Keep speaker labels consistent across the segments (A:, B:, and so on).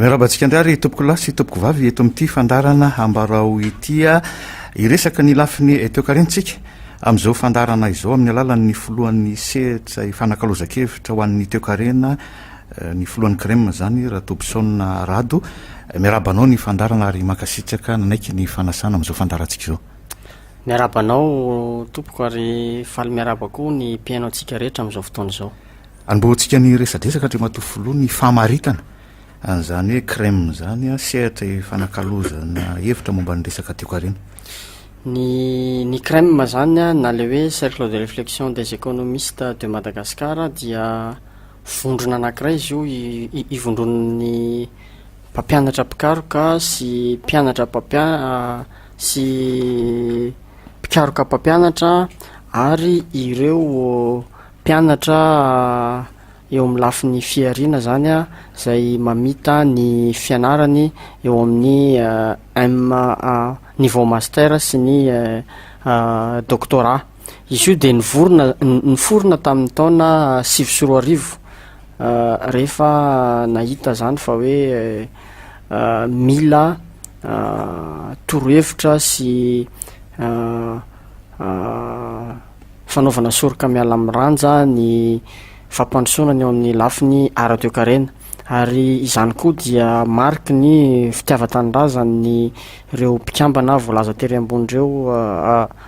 A: Miarahaba antsika indray ary tompokolahy sy tompokovavy eto amin'ity fandaharana Ambarao ity. Hiresaka ny lafiny toekarena isika amin'izao fandaharana izao amin'ny alalan'ny filohan'ny sehatra ifanakalozan-kevitra ho an'ny toekarena, ny filohan'ny CREM izany, Ratobison Rado. Miarahaba anao ny fandaharana ary mankasitraka nanaiky ny fanasana amin'izao fandaharantsika izao.
B: Miarahaba anao tompoko ary faly miarahaba koa ny mpihaino antsika rehetra amin'izao fotoana izao.
A: Anombohantsika ny resadresaka Andriamatoa Filoha ny famaritana an'izany hoe CREM izany, sehatra ifanakalozana hevitra momba ny resaka toekarena.
B: Ny ny CREM izany na ilay hoe Cercle de réflexion des économistes de Madagascar dia vondrona anankiray izy io ivondronan'ny mpampianatra mpikaroka sy mpianatra mpampia- sy mpikaroka mpampianatra ary ireo mpianatra eo amin'ny lafiny fihariana zany a, zay mamita ny fianarany eo amin'ny M niveau master sy ny doctorat. Izy io dia nivorona niforona tamin'ny taona 2009 rehefa nahita zany fa hoe mila torohevitra sy fanaovana soroka miala amin'ny ranja ny fampandrosoana ny eo amin'ny lafiny ara-toekarena ary izany koa dia mariky ny fitiavan-tanindrazan'ny ireo mpikambana voalaza tery ambony ireo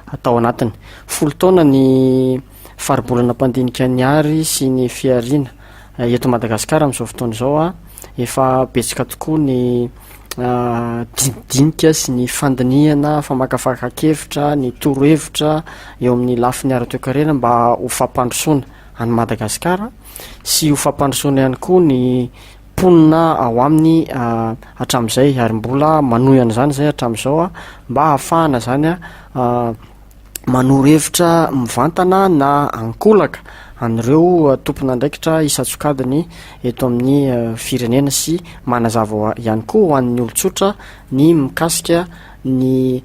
B: atao anatiny. Folo taona ny faribolana mpandinika ny hary sy ny fihariana eto Madagasikara amin'izao fotoana izao. Efa betsaka tokoa ny dinidinika sy ny fandinihana, famakafakan-kevitra, ny torohevitra eo amin'ny lafiny ara-toekarena mba ho fampandrosoana an'i Madagasikara sy ho fampandrosoana ihany koa ny mponina ao aminy hatramin'izay ary mbola manohy an'izany izay hatramin'izao mba hahafahana izany manoro hevitra mivantana na ankolaka an'ireo tompon'andraikitra isan-tsokajiny eto amin'ny firenena sy manazava ihany koa ho an'ny olon-tsotra ny mikasika ny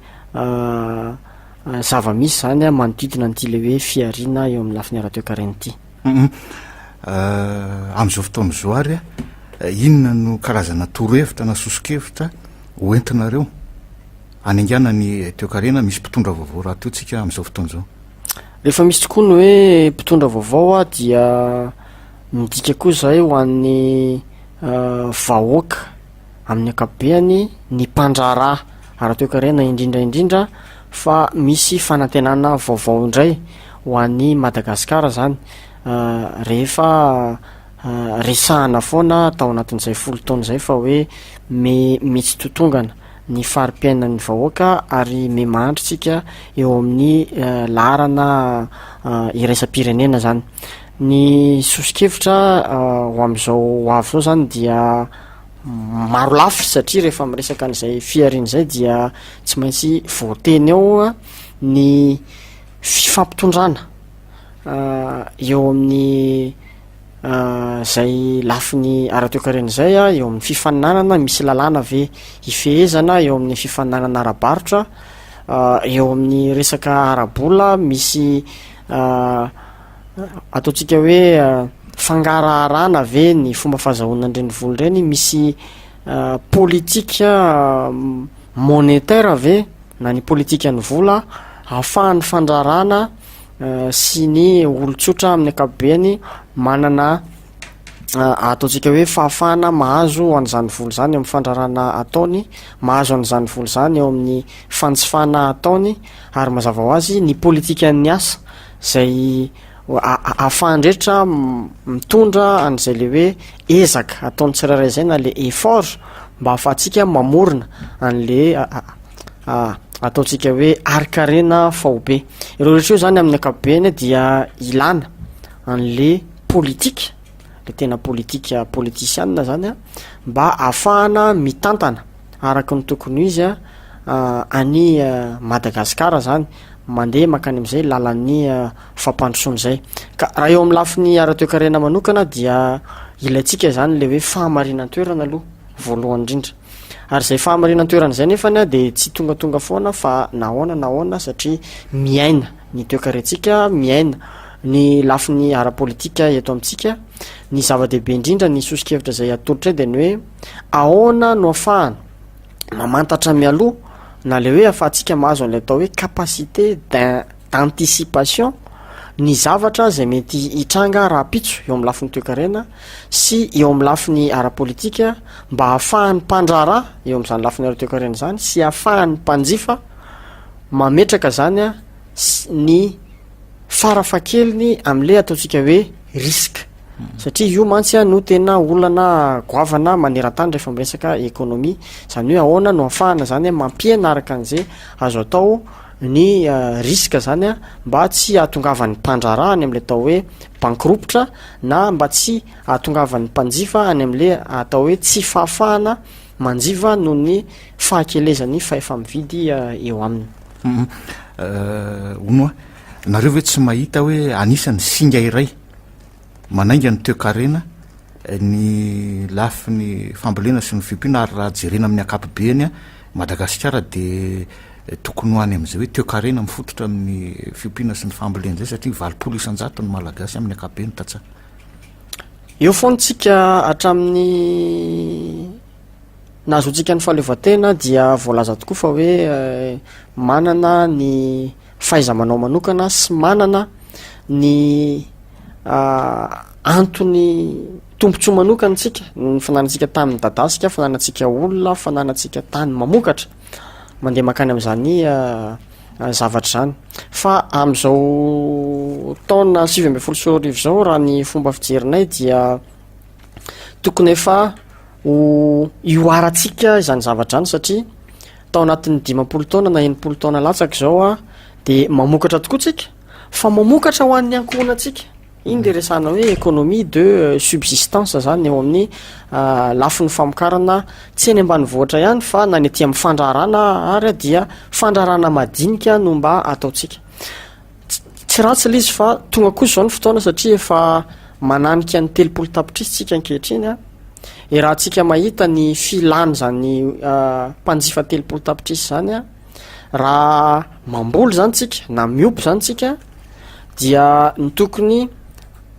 B: zava-misy izany manodidina an'ity ilay hoe fihariana eo amin'ny lafiny ara-toekarena ity.
A: Amin'izao fotoana izao ary, inona no karazana torohevitra na soso-kevitra hoentinareo Haningana ny toekarena, misy mpitondra vaovao rahateo tsika amin'izao fotoana izao.
B: Rehefa misy tokoa ny hoe mpitondra vaovao dia midika koa izay ho an'ny vahoaka amin'ny ankapobeany, ny mpandraharaha ara-toekarena indrindra indrindra fa misy fanantenana vaovao indray ho an'i Madagasikara izany rehefa resahana foana tao anatin'izay folo taona izay fa hoe me- mitsitotongana. ny fari-piainan'ny vahoaka ary miha-mahantra isika eo amin'ny laharana iraisam-pirenena zany. Ny soso-kevitra ho amin'izao ho avy izao zany dia maro lafy satria rehefa miresaka an'izay fihariana izay dia tsy maintsy voateny eo ny fifampitondrana eo amin'ny Izay lafiny ara-toekarena izay, eo amin'ny fifaninanana, misy lalàna ve hifehezana eo amin'ny fifaninanana ara-barotra, eo amin'ny resaka ara-bola misy ataontsika hoe fangaraharana ve ny fomba fahazahoana an'ireny vola ireny, misy politika monétaire ve na ny politikan'ny vola ahafahan'ny fandraharahana sy ny olon-tsotra amin'ny ankapobeny manana ataontsika hoe fahafahana mahazo an'izany vola izany amin'ny fandrarana ataony, mahazo an'izany vola izany eo amin'ny fanjifana ataony ary mazava ho azy ny politikan'ny asa izay ahafahan-drehetra mitondra an'izay le hoe ezaka ataon'ny tsirairay izay na le effort mba ahafahantsika mamorona an'le ataontsika hoe harin-karena faobe. Ireo rehetra ireo zany amin'ny ankapobeny dia ilana an'le politika, le tena politika politisiana zany a, mba ahafahana mitantana araka ny tokony ho izy a an'i Madagasikara zany, mandeha mankany am'zay lalan'ny fampandrosoana zay. Ka raha eo am'lafiny ara-toekarena manokana dia ilaintsika zany le hoe fahamarinan-toerana aloha voalohany indrindra. Ary izay fahamarinan-toerana izay nefany a dia tsy tongatonga foana fa na ahoana na ahoana satria miaina ny toekarentsika, miaina. ny lafiny ara-politika eto amintsika. Ny zava-dehibe indrindra, ny soso-kevitra izay atolotray dia ny hoe ahoana no afahana mamantatra mialoha na le hoe afahantsika mahazo an'ilay atao hoe capacité d'anticipation ny zavatra izay mety hitranga rahampitso eo amin'ny lafiny toekarena sy eo amin'ny lafiny ara-politika mba ahafahan'ny mpandraharaha eo amin'izany lafiny ara-toekarena izany sy ahafahan'ny mpanjifa mametraka zany a ny farafahakeliny amin'le ataontsika hoe risque satria io mantsy a no tena olana goavana maneran-tany rehefa miresaka économie. Zany hoe ahoana no ahafahana zany a mampihena araka an'izay azo atao ny risque zany a mba tsy hahatongavan'ny mpandraharaha any amin'le atao hoe bankiropotra na mba tsy hahatongavan'ny mpanjifa any amin'le atao hoe tsy fahafahana manjifa noho ny fahakelezan'ny fahefa-mividy eo aminy.
A: Hono hoa, nareo ve tsy mahita hoe anisan'ny singa iray manainga ny toekarena ny lafiny fambolena sy ny fiompiana ary raha jerena amin'ny ankapobeny Madagasikara dia tokony ho any amin'izay hoe toekarena mifototra amin'ny fiompiana sy ny fambolena izay satria 80% ny Malagasy amin'ny ankapobeny tantsaha.
B: Eo foana tsika hatramin'ny nahazoantsika ny fahaleovantena dia voalaza tokoa fa hoe manana ny fahaiza-manao manokana sy manana ny antony tombontsoa manokana tsika noho ny fananantsika tany midadasika, fananantsika olona, fananantsika tany mamokatra mandeha mankany amin'izany zavatra izany. Fa amin'izao taona 2019 izao raha ny fomba fijerinay dia tokony efa ho ihoarantsika izany zavatra izany satria tao anatin'ny 50 taona na 60 taona latsaka izao a de mamokatra tokoa tsika fa mamokatra ho an'ny ankohonantsika. Iny le resahana hoe économie de subsistance zany eo amin'ny lafiny famokarana tsy eny ambanivohitra ihany fa na ny aty amin'ny fandraharana ary dia fandraharana madinika no mba ataontsika. Tsy ratsy le izy fa tonga kosa izao ny fotoana satria efa mananika ny 30 tapitrisa tsika ankehitriny a. E raha tsika mahita ny filan'izany mpanjifa 30 tapitrisa izany a, raha mamboly zany tsika na miompy zany tsika dia ny tokony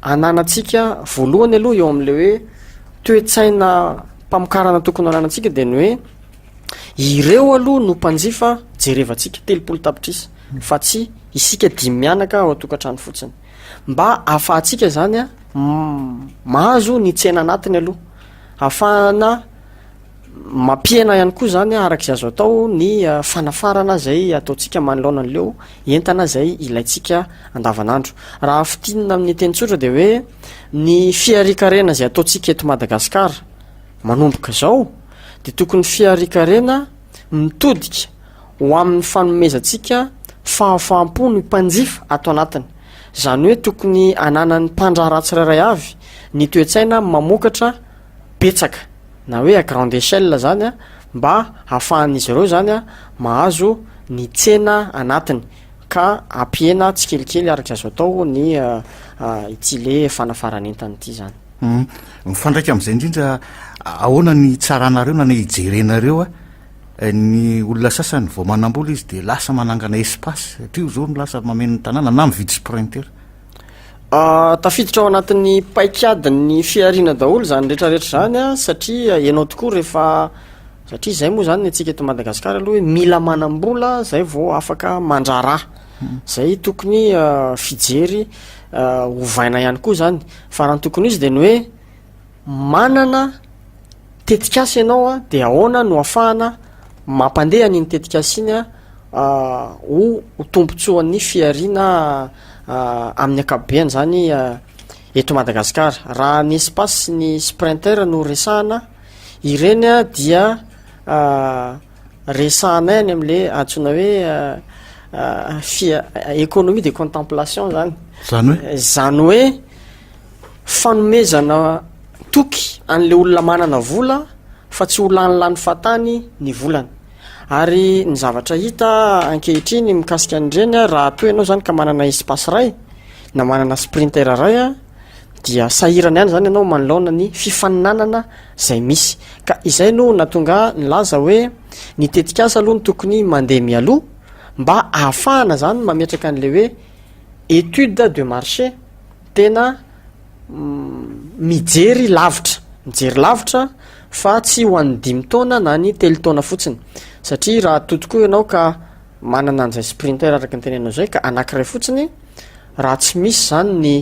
B: ananantsika voalohany aloha eo amin'le hoe toe-tsaina mpamokarana tokony ananantsika dia ny hoe ireo aloha no mpanjifa jerevantsika 30 tapitrisa fa tsy isika dimy mianaka ao an-tokantrano fotsiny mba ahafahantsika zany a mahazo ny tsena anatiny aloha ahafahana mampihena ihany koa zany araka izay azo atao ny fanafarana izay ataontsika manoloana an'ireo entana izay ilaintsika andavanandro. Raha fintinina amin'ny teny tsotra dia hoe ny fiharian-karena izay ataontsika eto Madagasikara manomboka izao dia tokony fiharian-karena mitodika ho amin'ny fanomezantsika fahafaham-po ny mpanjifa ato anatiny. Izany hoe tokony ananan'ny mpandraharaha tsirairay avy ny toe-tsaina mamokatra betsaka na hoe à grande échelle zany a, mba hahafahan'izy ireo zany a mahazo ny tsena anatiny ka hampihena tsikelikely araka izay azo atao ny ity le fanafaran'entana ity zany.
A: Mifandraika amin'izay indrindra, ahoana ny hitsaranareo na ny hijerenareo ny olona sasany vao manam-bola izy dia lasa manangana espace, satria io zao no lasa mameno ny tanàna na mividy sprinter.
B: Tafiditra ao anatin'ny paikadin'ny fihariana daholo izany rehetrarehetra izany a, satria ianao tokoa rehefa, satria izay moa zany ny antsika eto Madagasikara aloha hoe mila manam-bola zay vao afaka mandraharaha, zay tokony fijery ovaina ihany koa zany, fa raha ny tokony ho izy de ny hoe manana tetikasa ianao a, de ahoana no ahafahana mampandeha an'iny tetikasa iny a ho ho tombontsoan'ny fihariana amin'ny ankapobeny zany eto Madagasikara. Raha ny espace sy ny sprinter no resahana, ireny a dia resahanay any am'le antsoina hoe fia- économie de contemplation zany.
A: Zany hoe?
B: Zany hoe fanomezana toky an'le olona manana vola fa tsy ho lanilany fahatany ny volany. Ary ny zavatra hita ankehitriny mikasika an'ireny a, raha toa ianao zany ka manana espace ray na manana sprinter ray a, dia sahirana ihany zany ianao manoloana ny fifaninanana zay misy. Ka izay no nahatonga ahy nilaza hoe ny tetikasa aloha no tokony mandeha mialoha mba ahafahana zany mametraka an'le hoe. étude de marché tena mijery lavitra, mijery lavitra fa tsy ho an'ny dimy taona na ny telo taona fotsiny satria raha toa tokoa ianao ka manana an'izay sprinter araka ny tenenao izay ka anankiray fotsiny raha tsy misy zany ny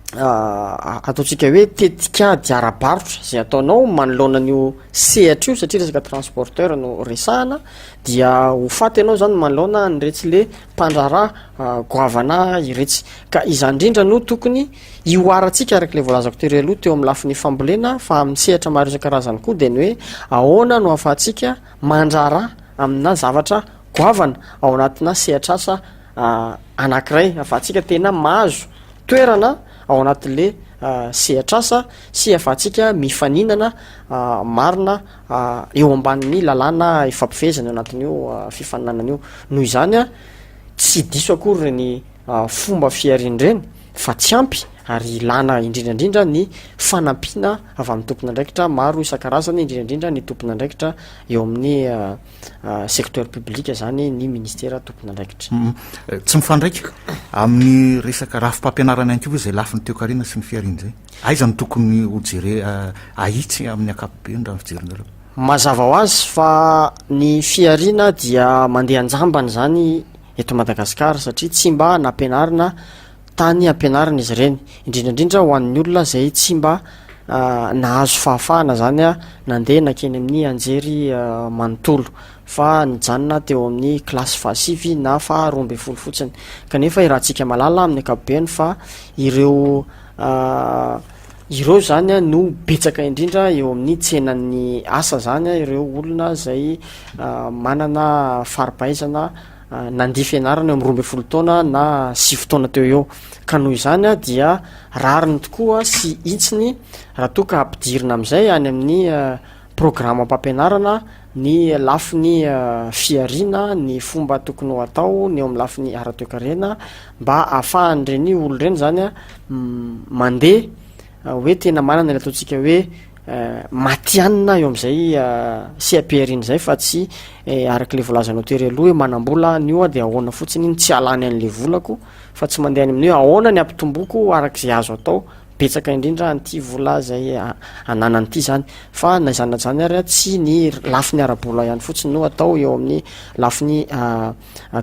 B: ataontsika hoe tetikady ara-barotra zay ataonao manoloana an'io sehatra io satria resaka transporteur no resahana dia ho faty ianao zany manoloana an'iretsy le mpandraharaha goavana iretsy. Ka izany indrindra no tokony hihoarantsika araka ilay voalazako tery aloha teo amin'ny lafiny fambolena fa amin'ny sehatra maro isan-karazany koa dia ny hoe ahoana no ahafahantsika mandraharaha amina zavatra goavana ao anatina sehatr'asa anankiray ahafahantsika tena mahazo toerana ao anatin'le sehatr'asa sy ahafahantsika mifaninana marina eo ambanin'ny lalàna ifampifehezana eo anatin'io fifaninanana io. Noho izany, tsy diso akory ireny fomba fihariana ireny fa tsy ampy ary ilana indrindra indrindra ny fanampiana avy amin'ny tompon'andraikitra maro isan-karazany, indrindra indrindra ny tompon'andraikitra eo amin'ny secteur public izany ny ministera tompon'andraikitra.
A: Tsy mifandraika amin'ny resaka rafi-pampianarana ihany koa ve izay lafiny toekarena sy ny fihariana izay? Aiza no tokony ho jere ahitsy amin'ny ankapobeny raha ny fijerinareo?
B: Mazava ho azy fa ny fihariana dia mandeha an-jambany izany eto Madagasikara satria tsy mba nampianarina tany ampianarina izy ireny, indrindra indrindra ho an'ny olona izay tsy mba nahazo fahafahana izany nandeha nankeny amin'ny anjery manontolo fa nijanona teo amin'ny kilasy fahasivy na faharoa ambin'ny folo fotsiny. Kanefa iarahantsika mahalala amin'ny ankapobeny fa ireo Ireo izany no betsaka indrindra eo amin'ny tsenan'ny asa izany, ireo olona izay manana fari-pahaizana nandia fianarana eo amin'ny 12 taona na sivy taona teo eo. Ka noho izany dia rariny tokoa sy hitsiny raha toa ka ampidirina amin'izay any amin'ny programam-pampianarana ny lafiny fihariana, ny fomba tokony ho atao, ny eo amin'ny lafiny ara-toekarena mba ahafahan'ireny olona ireny zany mandeha hoe tena manana ilay ataontsika hoe matihanina eo amin'izay seha-pihariana izay fa tsy araka ilay voalazanao tery aloha hoe manam-bola aho anio dia ahoana fotsiny iny tsy halany an'ilay volako fa tsy mandeha any amin'ny hoe ahoana ny hampitomboko araka izay azo atao betsaka indrindra an'ity vola izay ananany ity izany fa na izany na izany ary tsy ny lafiny ara-bola ihany fotsiny no atao eo amin'ny lafiny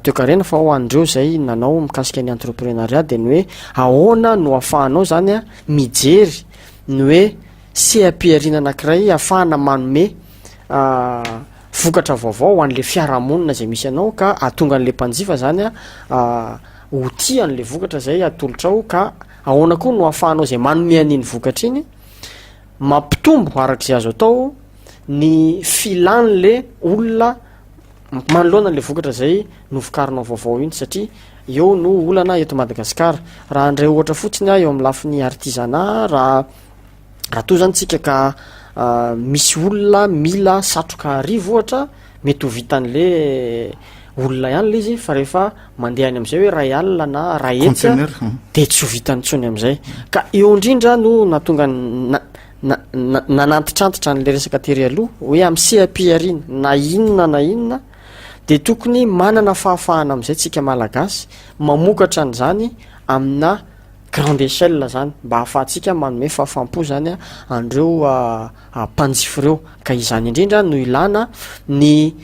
B: toekarena fa ho an'ireo izay nanao mikasika ny entreprenariat dia ny hoe ahoana no ahafahanao izany a mijery ny hoe seha-pihariana anankiray ahafahana manome vokatra vaovao ho an'le fiarahamonina izay misy anao ka ahatonga an'le mpanjifa izany a ho tia an'le vokatra izay atolotrao ka Ahoana koa no ahafahanao izay manome an'iny vokatra iny mampitombo araka izay azo atao ny filan'le olona manoloana an'le vokatra izay novokarinao vaovao iny satria eo no olana eto Madagasikara. Raha handray ohatra fotsiny aho eo amin'ny lafiny artisanat, raha raha toa zany tsika ka misy olona mila satroka arivo ohatra, mety ho vitan'le olona ihany le izy fa rehefa mandeha any am'zay hoe ray alina na ray hetsy a, de tsy ho vitany intsony am'zay. Ka eo indrindra no nahatonga na- na- na- nanantitrantitra an'le resaka tery aloha hoe amin'ny seha-pihariana na inona na inona de tokony manana fahafahana am'zay tsika malagasy mamokatra an'zany amina grande échelle zany mba ahafahantsika manome fahafaham-po zany an'ireo mpanjifa ireo. Ka izany indrindra no ilana ny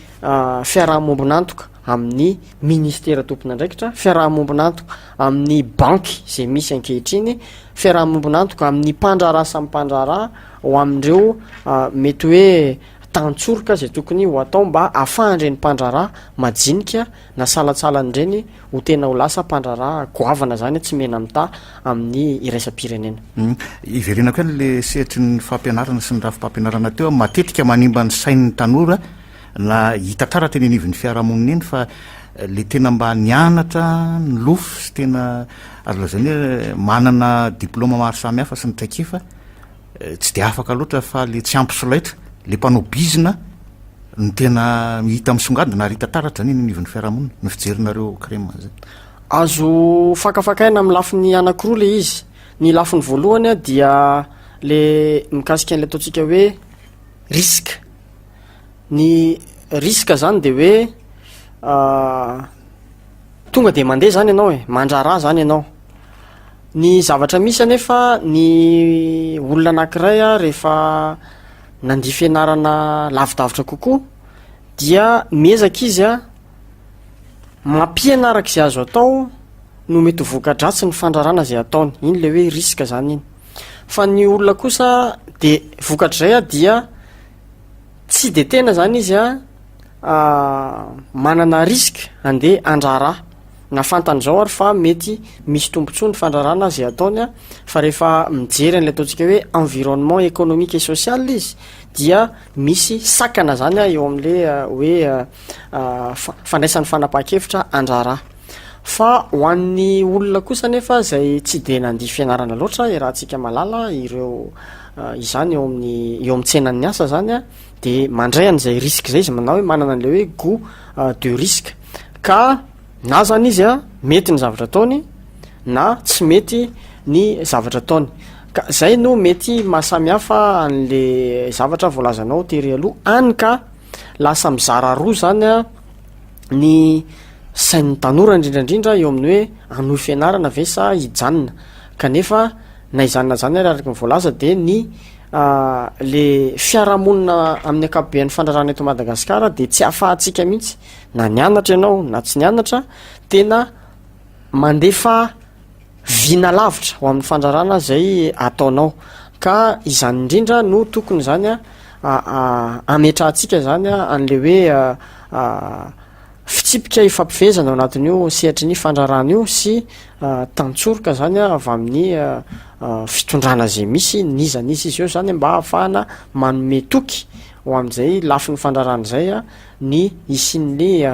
B: fiaraha-mombon'antoka amin'ny ministera tompon'andraikitra, fiaraha-mombon'antoka amin'ny banky izay misy ankehitriny, fiaraha-mombon'antoka amin'ny mpandraharaha samy mpandraharaha ho amin'ireo mety hoe tantsoroka izay tokony ho atao mba ahafahan'ireny mpandraharaha majinika na salantsalan'ireny ho tena ho lasa mpandraharaha goavana zany tsy mena-mitaha amin'ny iraisam-pirenena.
A: Hiverenako ihany le sehatry ny fampianarana sy ny rafi-pampianarana teo, matetika manimba ny sain'ny tanora na hita taratra eny anivon'ny fiarahamonina eny fa le tena mba nianatra nilofo sy tena azo lazaina hoe manana diplaoma maro samihafa sy ny traikefa tsy de afaka loatra fa le tsy ampy solaitra, le mpanao bizina no tena hita misongadina ary hita taratra zany eny anivon'ny fiarahamonina, ny fijerinareo crème zay.
B: Azo fakafakaina amin'ny lafiny anankiroa le izy, ny lafiny voalohany a dia le mikasika an'le ataontsika hoe risque, ny risque zany de hoe. Tonga de mandeha zany ianao e, mandraharaha zany ianao. Ny zavatra misy anefa ny olona anankiray a rehefa nandia fianarana lavidavitra kokoa dia miezaka izy a mampihena araka izay azo atao no mety ho voka-dratsy ny fandrarana izay ataony, iny le hoe risque zany iny. Fa ny olona kosa de vokatr'izay a dia tsy de tena zany izy a manana risque andeha handraharaha, na fantany zao ary fa mety misy tombontsoa ny fandrarana zay ataony a, fa rehefa mijery an'ilay ataontsika hoe environnement économique et social izy dia misy sakana zany a eo am'le hoe fandraisany fanapahan-kevitra handraharaha. Fa ho an'ny olona kosa nefa zay tsy de nandia fianarana loatra, iarahantsika mahalala ireo izany eo amin'ny eo amin'ny tsenan'ny asa zany a, de mandray an'izay risque zay izy na hoe manana an'le hoe goût de risque ka na zany izy a mety ny zavatra ataony na tsy mety ny zavatra ataony, ka zay no mety mahasamihafa an'le zavatra voalazanao tery aloha, any ka lasa mizara roa zany a ny sain'ny tanora indrindrandrindra eo amin'ny hoe hanohy fianarana ve sa hijanona, kanefa na izany na izany ary araka ny voalaza de ny Le fiarahamonina amin'ny ankapobean'ny fandrarana eto Madagasikara dia tsy ahafahantsika mihitsy na nianatra ianao na tsy nianatra tena mandefa vina lavitra ho amin'ny fandrarana zay ataonao ka izany indrindra no tokony zany a ametrahantsika zany a an'le hoe Fitsipika ifampifehezana ao anatin'io sehatry ny fandraharahana io sy tantsoroka zany avy amin'ny fitondrana izay misy n'iza n'iza izy eo zany mba hahafahana manome toky ho amin'izay lafiny fandraharahana izay ny hisian'ny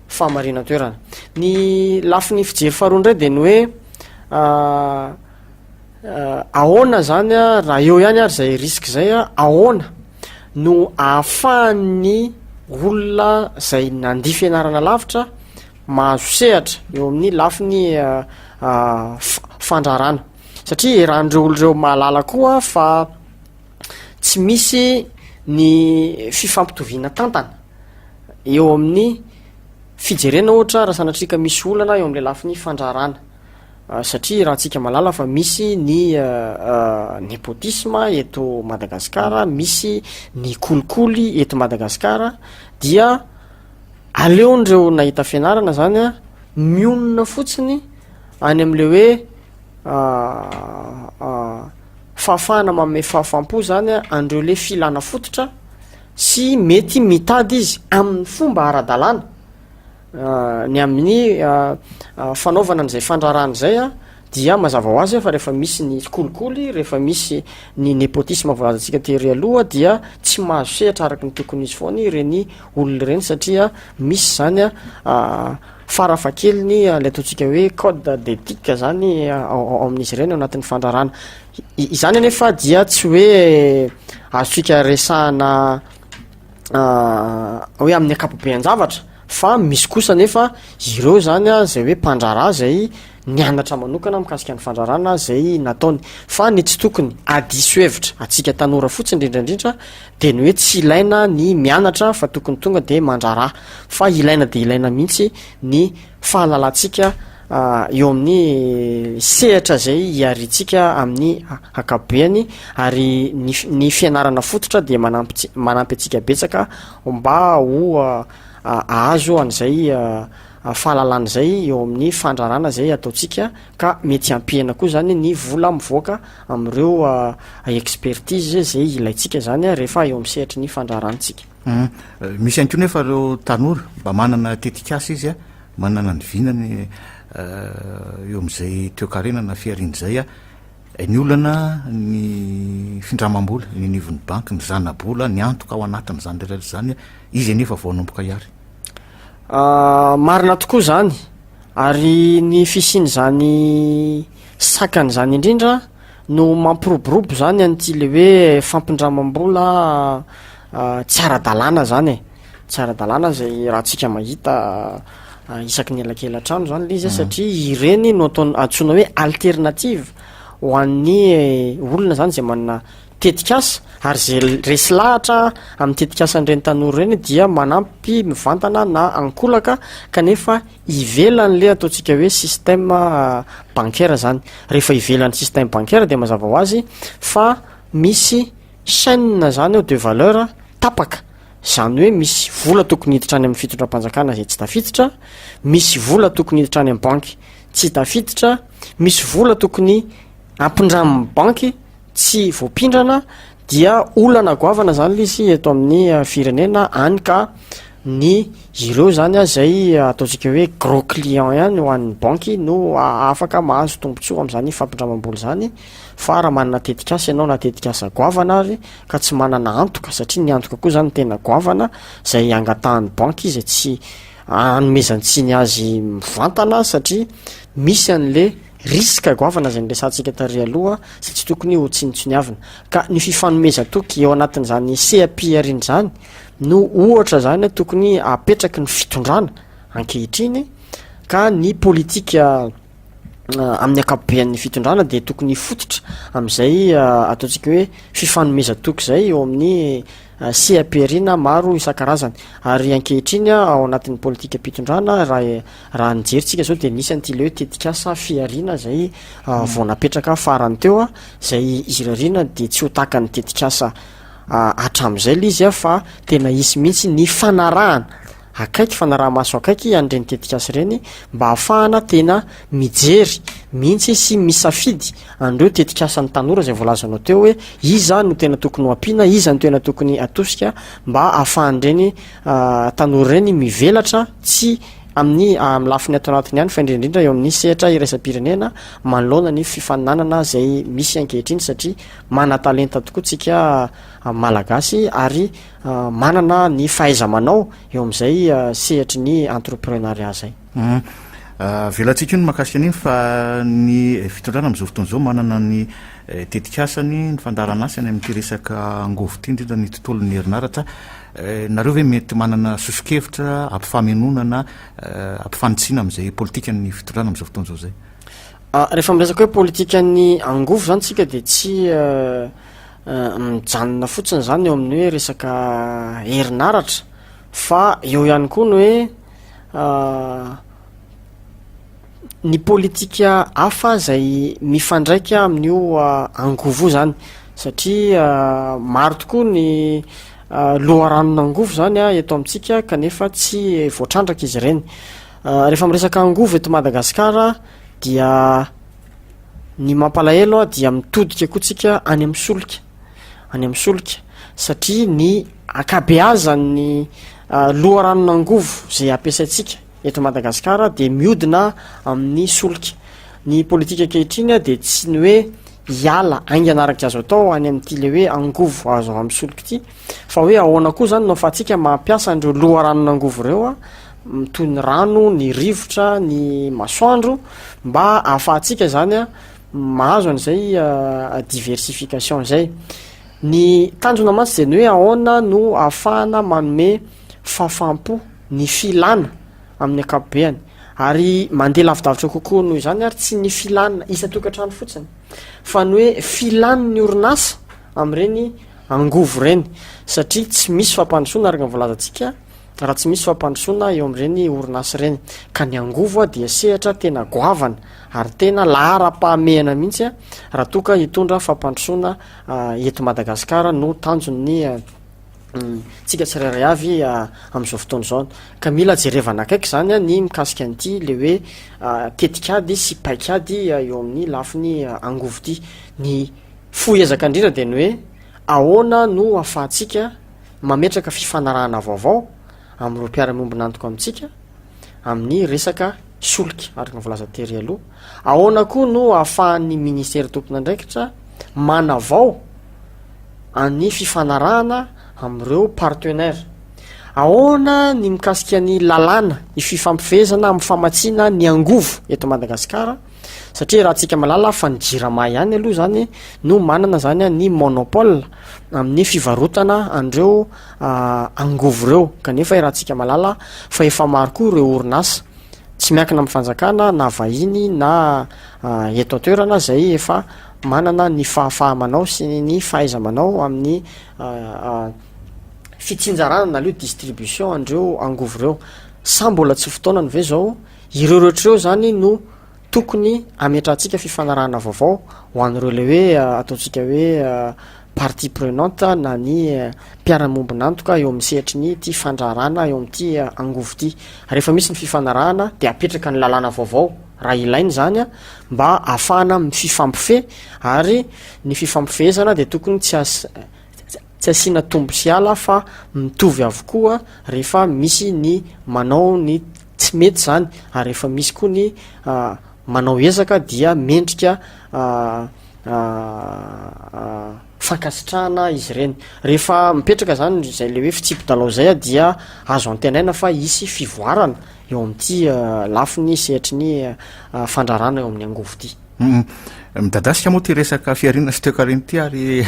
B: fahamarinan-toerana. Ny lafiny fijery faharoa indray dia ny hoe Ahoana zany a, raha eo ihany ary zay risque zay a, ahoana no ahafahan'ny olona zay nandia fianarana lavitra mahazo sehatra eo amin'ny lafiny fandrarana? Satria eran'ireo olo reo mahalala koa fa tsy misy ny fifampitoviana tantana eo amin'ny fijerena ohatra raha sanatria ka misy olana eo am'le lafiny fandrarana. Satria raha antsika mahalala fa misy ny népotisme eto Madagasikara, misy ny kolikoly eto Madagasikara dia aleon'ireo nahita fianarana zany a mionona fotsiny any am'le hoe fahafahana manome fahafaham-po zany a an'ireo le filana fototra sy mety mitady izy amin'ny fomba ara-dalàna. Ny amin'ny fanaovana an'izay fandraharahana izay a, dia mazava ho azy fa rehefa misy ny kolikoly, rehefa misy ny népotisme voalazantsika tery aloha dia tsy mahazo sehatra araka ny tokony izy foana ireny olona ireny satria misy zany a farafahakeliny le ataontsika hoe code d'éthique zany ao amin'izy ireny ao anatin'ny fandraharahana. Izany anefa dia tsy hoe azontsika resahana hoe amin'ny ankapobean-javatra fa misy kosa nefa ireo zany a zay hoe mpandraharaha zay nianatra manokana mikasika ny fandraharahana zay nataony fa ny tsy tokony adiso hevitra antsika tanora fotsiny indrindrandrindra de ny hoe tsy ilaina ny mianatra fa tokony tonga de mandraharaha fa ilaina de ilaina mihitsy ny fahalalantsika eo amin'ny sehatra izay iharintsika amin'ny ankapobeany ary ny ny fianarana fototra dia manampy manampy antsika betsaka mba ho ahazo an'izay fahalalana izay eo amin'ny fandrarana izay ataontsika ka mety hampihena koa zany ny vola mivoaka amin'ireo expertise izay ilaintsika zany rehefa eo amin'ny sehatry ny fandraharantsika.
A: Misy ihany koa nefa ireo tanora mba manana tetikasa izy a, Manana ny vinany eo amin'izay toekarena na fihariana izay ny olana ny findramam-bola eny anivon'ny banky, ny zana-bola, ny antoka ao anatin'izany rehetra izany, izy anefa vao hanomboka hiary.
B: Marina tokoa izany, ary ny fisian'izany sakana izany indrindra no mampiroborobo izany an'ity le hoe fampindramam-bola tsy ara-dalàna izany e. Tsy ara-dalàna izay raha tsika mahita isaky ny elakelan-trano zany le izy satria ireny no atao antsoina hoe alternative. ho an'ny olona zany zay manana tetikasa ary zay resy lahatra amin'ny tetikasan'ireny tanora ireny dia manampy mivantana na ankolaka, kanefa ivelan'le ataontsika hoe système bancaire zany. Rehefa ivelan'ny système bancaire dia mazava ho azy fa misy chaîne zany ao de valeur tapaka, zany hoe misy vola tokony hiditra any amin'ny fitondram-panjakana zay tsy tafiditra, misy vola tokony hiditra any amin'ny banky tsy tafiditra, misy vola tokony ampindramin'ny banky tsy voampindrana, dia olana goavana zany le izy eto amin'ny firenena any. Ka ny ireo zany a zay ataontsika hoe gros client ihany ho an'ny banky no afaka mahazo tombontsoa am'zany fampindramam-bola zany. Fa raha manana tetikasa ianao, na tetikasa goavana ary, ka tsy manana antoka, satria ny antoka koa zany tena goavana zay angatahan'ny banky, zay tsy anomezan-tsiny azy mivantana, satria misy an'le risque goavana zay niresantsika tary aloha zay tsy tokony ho tsinontsiniavina. Ka ny fifanomezan-toky eo anatin'izany seha-pihariana zany no ohatra zany tokony apetraky ny fitondrana ankehitriny. Ka ny politika amin'ny ankapobean'ny fitondrana dia tokony hifototra am'izay ataontsika hoe fifanomezan-toky zay eo amin'ny seha-pihariana maro isan-karazany. Ary ankehitriny ao anatin'ny politikam-pitondrana, raha nijery tsika zao, dia nisy an'ity le hoe tetikasa fihariana zay vao napetraka farany teo zay irariana dia tsy ho tahaka ny tetikasa hatram'izay le izy fa tena hisy mihitsy ny fanarahana akaiky, fanaraha-maso akaiky an'ireny tetikasa ireny, mba ahafahana tena mijery mihitsy sy misafidy an'ireo tetikasan'ny tanora zay voalazanao teo hoe iza no tena tokony ho ampiana, iza no tena tokony atosika, mba ahafahan'ireny tanora ireny mivelatra, tsy amin'ny lafiny ato anatiny ihany fa indrindrindra eo amin'ny sehatra iraisam-pirenena, manoloana ny fifaninanana zay misy ankehitriny, satria manan-talenta tokoa tsika Malagasy ary manana ny fahaiza-manao eo amin'izay sehatry ny entrepreneuriat zay.
A: Avelantsika io ny mahakasika an'iny, fa ny fitondrana amin'izao fotoana izao manana ny tetikasany, ny fandaharanasany amin'ity resaka angovo ity, indrindra ny tontolon'ny herinaratra. Nareo ve mety manana soso-kevitra ampifamenoana na ampifanitsiana amin'izay politikan'ny fitondrana amin'izao fotoana izao zay?
B: Rehefa miresaka hoe politikan'ny angovo zany tsika, dia tsy mijanona fotsiny zany eo amin'ny hoe resaka herinaratra, fa eo ihany koa ny hoe ny politika hafa zay mifandraika amin'io angovo io zany, satria maro tokoa ny loharanon'angovo zany eto amintsika kanefa tsy voatrandraka izy ireny. Rehefa miresaka angovo eto Madagasikara, dia ny mampalahelo dia mitodika koa tsika any amin'ny solika, any amin'ny solika, satria ny ankabeazan'ny loharanon'angovo zay ampiasaintsika eto Madagasikara dia miodina amin'ny solika. Ny politika ankehitriny dia tsy ny hoe hiala haingana araka izay azo atao any amin'ity le hoe angovo azo avy amin'ny solika ity, fa hoe ahoana koa zany no ahafahantsika mampiasa an'ireo loharanon'angovo ireo toy ny rano, ny rivotra, ny masoandro, mba ahafahantsika zany mahazo an'izay diversification zay. Ny tanjona mantsy de ny hoe ahoana no ahafahana manome fahafaham-po ny filana amin'ny ankapobeany, ary mandeha lavidavitra kokoa noho izany, ary tsy ny filana isan-tokantrano fotsiny fa ny hoe filan'ny orinasa amin'ireny angovo ireny, satria tsy misy fampandrosoana araka ny voalazantsika raha tsy misy fampandrosoana eo amin'ireny orinasa ireny. Ka ny angovo dia sehatra tena goavana ary tena laharam-pahamehana mihitsy raha toa ka hitondra fampandrosoana eto Madagasikara no tanjon'ny tsika tsirairay avy amin'izao fotoana izao. Ka mila jerevana akaiky zany ny mikasika an'ity le hoe tetikady sy paikady eo amin'ny lafiny angovo ity. Ny fohy ezaka indrindra dia ny hoe ahoana no ahafahantsika mametraka fifanarahana vaovao amin'ireo mpiara-miombon'antoka amintsika amin'ny resaka solika, araka ny voalaza tery aloha. Ahoana koa no ahafahan'ny ministera tompon'andraikitra manavao an'ny fifanarahana amin'ireo partenaire? Ahoana ny mikasika ny lalàna ififampifehezana amin'ny famatsiana ny angovo eto Madagasikara? Satria raha tsika mahalala fa ny Jirama ihany aloha zany no manana zany ny monopole amin'ny fivarotana an'ireo angovo ireo, kanefa raha tsika mahalala fa efa maro koa ireo orinasa tsy miankina amin'ny fanjakana na vahiny na eto an-toerana zay efa. manana ny fahafaha-manao sy ny fahaiza-manao amin'ny fitsinjarana na le distribution an'ireo angovo ireo. Sa mbola tsy fotoanany ve zao? Ireo rehetra ireo zany no tokony hametrahantsika fifanarahana vaovao ho an'ireo le hoe ataontsika hoe partie prenante na ny mpiara-miombon'antoka eo amin'ny sehatry ny ity fandraharahana eo amin'ity angovo ity. Rehefa misy ny fifanarahana dia apetraka ny lalàna vaovao raha ilaina izany mba ahafahana mififampifehy ary ny fifampifehezana dia tokony tsy as- tsy asiana tombo sy ala fa mitovy avokoa rehefa misy ny manao ny tsy mety izany ary rehefa misy koa ny manao ezaka dia mendrika fankasitrahana izy ireny. Rehefa mipetraka zany izay le hoe fitsipi-dalao izay dia azo antenaina fa hisy fivoarana eo amin'ity lafiny sehatry ny fandrarana eo amin'ny angovo ity.
A: Midadasika moa ity resaka fihariana sy toekarena ity ary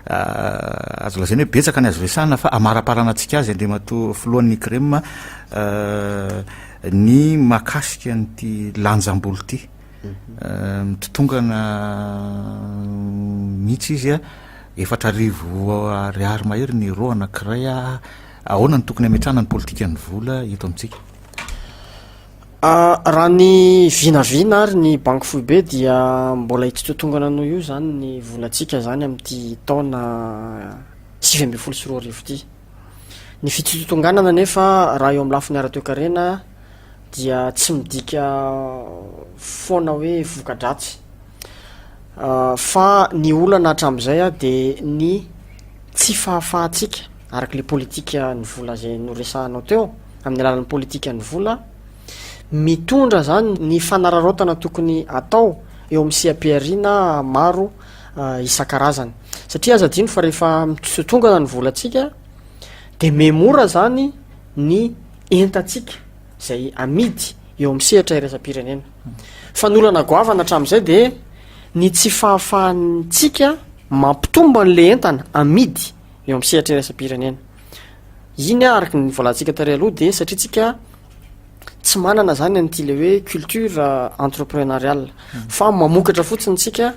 A: azo lazaina hoe betsaka ny azo resahana fa amaraparana antsika azy Andriamatoa Filohan'ny CREM ny mahakasika an'ity lanjam-bola ity. Mitotongana mihitsy izy, 4000 ariary mahery ny euro anankiray. Ahoana no tokony hametrahana ny politikan'ny vola eto amintsika?
B: Raha ny vinavina ary ny banky foibe dia mbola hitsitotongana noho io izany ny volantsika izany amin'ity taona 2019 ity. Ny fitsitotonganana anefa raha eo amin'ny lafiny ara-toekarena dia tsy midika foana hoe voka-dratsy fa ny olana hatramin'izay dia ny tsy fahafahantsika araka ilay politikan'ny vola izay noresahanao teo, amin'ny alalan'ny politikan'ny vola, mitondra zany ny fanararaotana tokony atao eo amin'ny seha-pihariana maro isan-karazany. Satria aza adino fa rehefa mitotongana ny volantsika dia mihemora zany ny entantsika izay amidy eo amin'ny sehatra iraisam-pirenena. Fa ny olana goavana hatramin'izay dia ny tsy fahafahantsika mampitombo an'ilay entana amidy eo amin'ny sehatra iraisam-pirenena. Iny araka ny voalantsika tary aloha dia satria tsika tsy manana zany an'ity le hoe culture entrepreneuriale fa mamokatra fotsiny tsika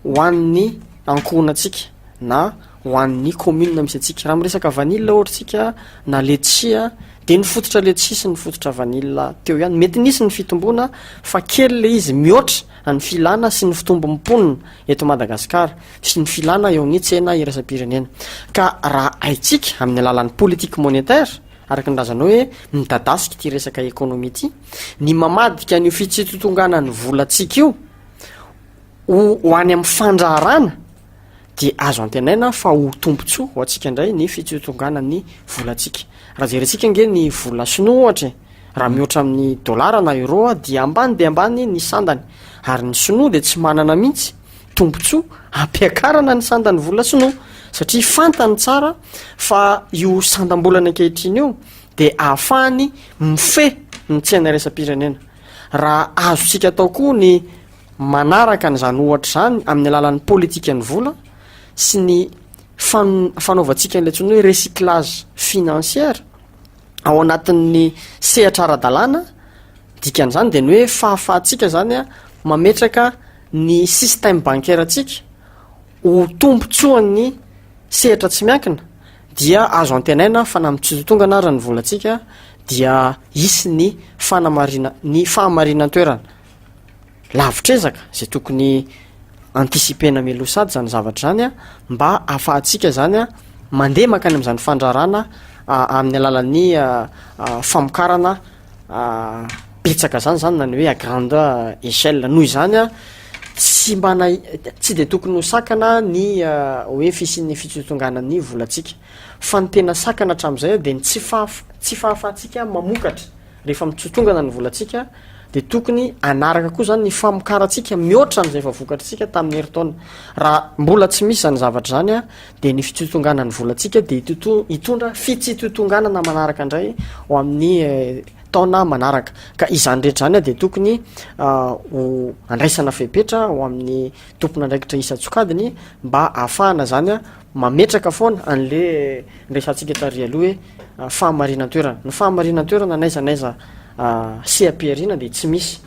B: ho an'ny ankohonantsika na ho an'ny commune misy antsika. Raha miresaka vanille ohatra tsika na letchis dia ny fototra letchis sy ny fototra vanille teo ihany. Mety nisy ny fitomboana fa kely le izy mihoatra ny filana sy ny fitombon'ny mponina eto Madagasikara sy ny filana eo amin'ny tsena iraisam-pirenena. Ka raha haintsika amin'ny alalan'ny politique monétaire, araka ny lazanao hoe midadasika ity resaka économie ity, ny mamadika an'io fitsitotonganan'ny volantsika io ho ho any amin'ny fandraharana dia azo antenaina fa ho tombontsoa ho antsika indray ny fitsitotonganan'ny volantsika. Raha jerentsika ange ny vola sinoa ohatra e, raha mihoatra amin'ny dolara na euro dia ambany dia ambany ny sandany, ary ny sinoa dia tsy manana mihitsy tombontsoa hampiakarana ny sandan'ny vola sinoa satria fantany tsara fa io sandam-bolany ankehitriny io dia ahafahany mifehy ny tsena iraisam-pirenena. Raha azontsika atao koa ny manaraka an'izany ohatra izany amin'ny alalan'ny politikan'ny vola sy ny fan- fanaovantsika an'ilay antsoina hoe recyclage financière ao anatin'ny sehatra ara-dalàna, dikan'izany dia ny hoe fahafahantsika zany a mametraka ny système bancaire antsika ho tombontsoan'ny sehatra tsy miankina dia azo antenaina fa na mitsitotongana ary ny volantsika dia hisy ny fanamarina ny fahamarinan-toerana lavitr'ezaka izay tokony anticiper-na mialoha sady izany zavatra izany a, mba ahafahantsika zany a mandeha mankany amin'izany fandrarana amin'ny alalan'ny famokarana betsaka zany zany na ny hoe à grande échelle. Noho izany a tsy mba na- tsy de tokony ho sakana ny hoe fisian'ny fitsotonganan'ny volantsika fa ny tena sakana hatramin'izay de ny tsy fahaf- tsy fahafahantsika mamokatra. Rehefa mitsotongana ny volantsika dia tokony hanaraka koa zany ny famokarantsika mihoatra an'izay efa vokatritsika tamin'ny herintaona. Raha mbola tsy misy izany zavatra izany dia ny fitsotonganan'ny volantsika dia hitondra fitsitotonganana manaraka indray ho amin'ny taona manaraka. Ka izany rehetra izany dia tokony ho andraisana fepetra ho amin'ny tompon'andraikitra isan-tsokajiny mba hahafahana zany mametraka foana an'le resahantsika tary aloha hoe fahamarinan-toerana. Ny fahamarinan-toerana n'aiza n'aiza seha-pihariana dia tsy misy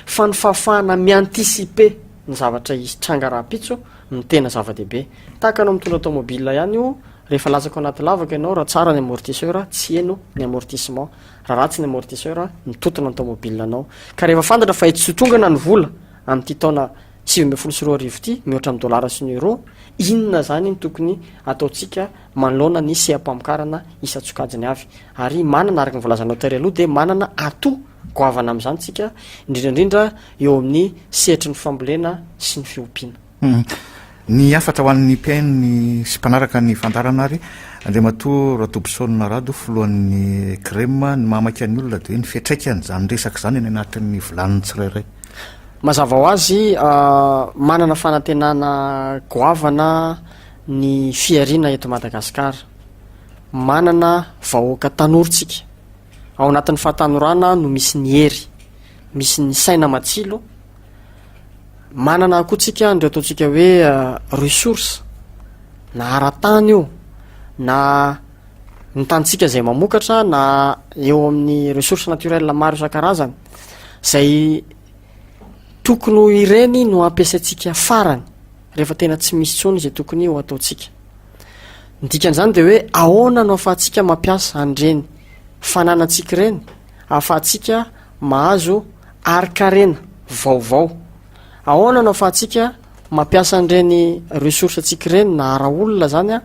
B: fa ny fahafahana mi-anticiper. ny zavatra hitranga rahampitso no tena zava-dehibe. Tahaka anao mitondra tomobile ihany io, rehefa latsaka ao anaty lavaka ianao, raha tsara ny amortisseur, tsy heno ny amortissement. Raha ratsy ny amortisseur, mitotona ny tomobile-nao. Ka rehefa fantatra fa hitsotongana ny vola amin'ity taona 2019 ity, mihoatra amin'ny dolara sy ny euro, inona izany no tokony ataontsika manoloana ny seha-pamokarana isan-tsokajiny avy? Ary manana, araka ny voalazanao tery aloha, dia manana atout goavana amin'izany isika, indrindra indrindra eo amin'ny sehatry ny fambolena sy ny fiompiana.
A: Ny hafatra ho an'ny mpihaino sy mpanaraka ny fandaharana ary, Andriamatoa Ratobisaona Rado, filohan'ny CREM, ny mahamaika ny olona dia hoe ny fiantraikan'izany resaka izany any anatin'ny vilanin'ny tsirairay.
B: Mazava ho azy, manana fanantenana goavana ny fihariana eto Madagasikara. Manana vahoaka tanora tsika. Ao anatin'ny fahatanorana no misy ny hery, misy ny saina matsilo. Manana koa tsika an'ireo ataontsika hoe ressources, na ara-tany io, na ny tanintsika izay mamokatra, na eo amin'ny ressources naturelles maro isan-karazany, izay tokony ho ireny no ampiasaintsika farany rehefa tena tsy misy intsony izay tokony ho ataontsika. Ny dikan'izany dia hoe ahoana no ahafahantsika mampiasa an'ireny fananantsika ireny ahafahantsika mahazo harin-karena vaovao. Ahoana no ahafahantsika mampiasa an'ireny ressources-ntsika ireny na ara-olona izany an,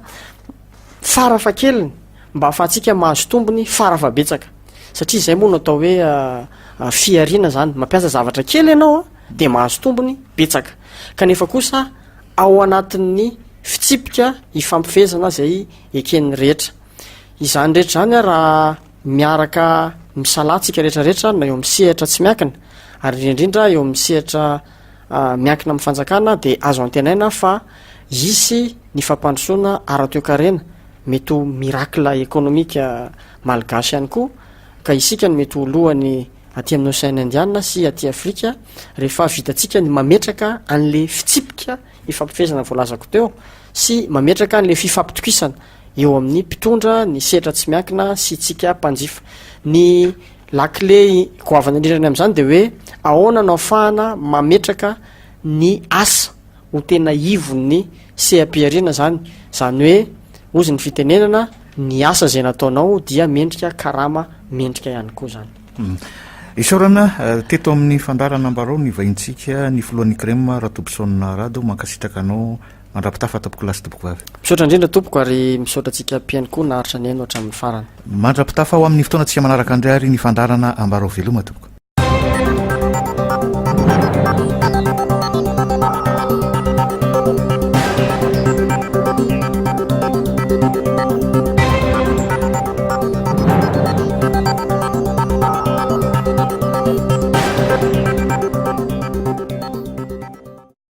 B: farafahakeliny mba ahafahantsika mahazo tombony farafahabetsaka. Satria izay moa no atao hoe fihariana izany, mampiasa zavatra kely ianao an, dia mahazo tombony betsaka. Kanefa kosa ao anatin'ny fitsipika ifampifehezana izay eken'ny rehetra. Izany rehetra izany raha miaraka misalahy tsika rehetra rehetra na eo amin'ny sehatra tsy miankina ary indrindra indrindra eo amin'ny sehatra miankina amin'ny fanjakana dia azo antenaina fa hisy ny fampandrosoana ara-toekarena, mety ho miracle économique malgache ihany koa ka isika no mety ho lohany aty amin'ny Ocean Indiana sy aty Afrika rehefa vitantsika ny mametraka an'le fitsipika ifampifehezana voalazako teo sy mametraka an'le fifampitokisana eo amin'ny mpitondra, ny sehatra tsy miankina sy tsika mpanjifa. Ny lakile goavana indrindra ny amin'izany dia hoe ahoana no ahafahana mametraka ny asa ho tena ivon'ny seha-pihariana izany, izany hoe hozy ny fitenenana, ny asa izay nataonao dia mendrika karama mendrika ihany koa izany.
A: Isaorana teto amin'ny fandaharana Ambarao ny vahintsika, ny filohan'ny CREM, Ratobisaona Rado, mankasitraka anao Mandra-pitafa tompokolahy sy tompokovavy.
B: Misaotra indrindra tompoko ary misaotra antsika mpihaino koa naharitra nihaino hatramin'ny farany.
A: Mandra-pitafa ho amin'ny fotoanantsika manaraka indray ary ny fandaharana Ambarao Veloma tompoko.